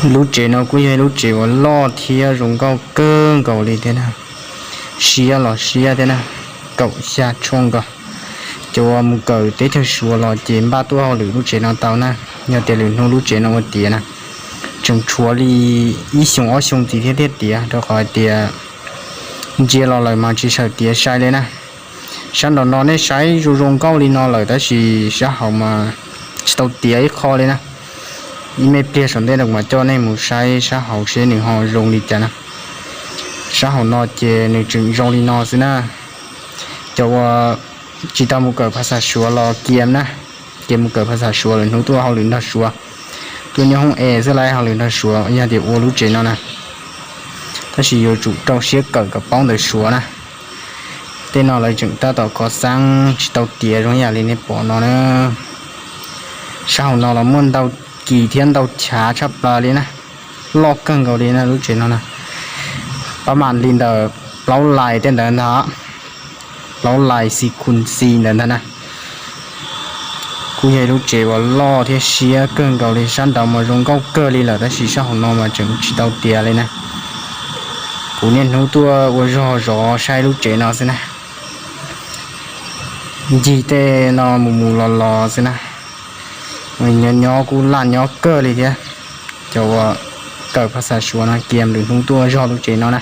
Lub tsev no kuj yog ib lub tsev uas loj thiab zoo nkauj kawg nkaus li thiab na, siab los siab thiab na, kaum xya tshuaj nkaus. Cov uas mus kawm teb chaws Suav los ces npaj tuaj hauj lwm lub tsev no tau na. Yog tias lwm hnub lub tsev no ua tiav na, tseem tshuav li ib xyoos ob xyoos ntxiv thiab thiaj tiav, rau qhov hais tias ntsia los lawm mas tsis sawm tiav sai li na. Sab nraum no nej saib zoo zoo nkauj li no lawm tab sis sab hauv mas tsis tau tiav ib qho li na. Ib me pliag saum ntej no mas coj nej mus saib sab hauv seb nws ho zoo li cas na. Sab hauv no ces nws tseem zoo li no xwb na. Cov uas tsis tau mus kawm phas xas Suav los kiam na, ces mus kawm phas xas Suav lwm hnub tuaj hauj lwm nrog Suav. Tuaj nyob hoob es xwb los hauj lwm nrog Suav yog tias ua lub tsev no na. Tab sis yuav tsum rau siab kawm kom paub ntawv Suav na. Tej no lawv tseem tab tom kho xeeb tsis tau tiav zoo yam li nej pom no na. Sab hauv no los muaj ntau kis thiab ntau chav tshaj plaws li na. Loj kawg nkaus li na lub tsev no na. Pab mam li ntawm plaub lais tej ntawd ntag, plaub lais xi khun xi ntawd ntag na. Kuj yog ib lub tsev uas loj thiab siab kawg nkaus li, sab nraud mas zoo nkauj kawg li lawm tab sis sab hauv no mas tseem tsis tau tiav li na. Kuv niaj hnub tuaj ua zog zov saib lub tsev no xwb na. Ncig tej no mus mus los los xwb na. Nyob nyob kuj laj nyob kawg li thiab. Cov uas kawm phas xas Suav no kiam lwm hnub tuaj zog lub tsev no na.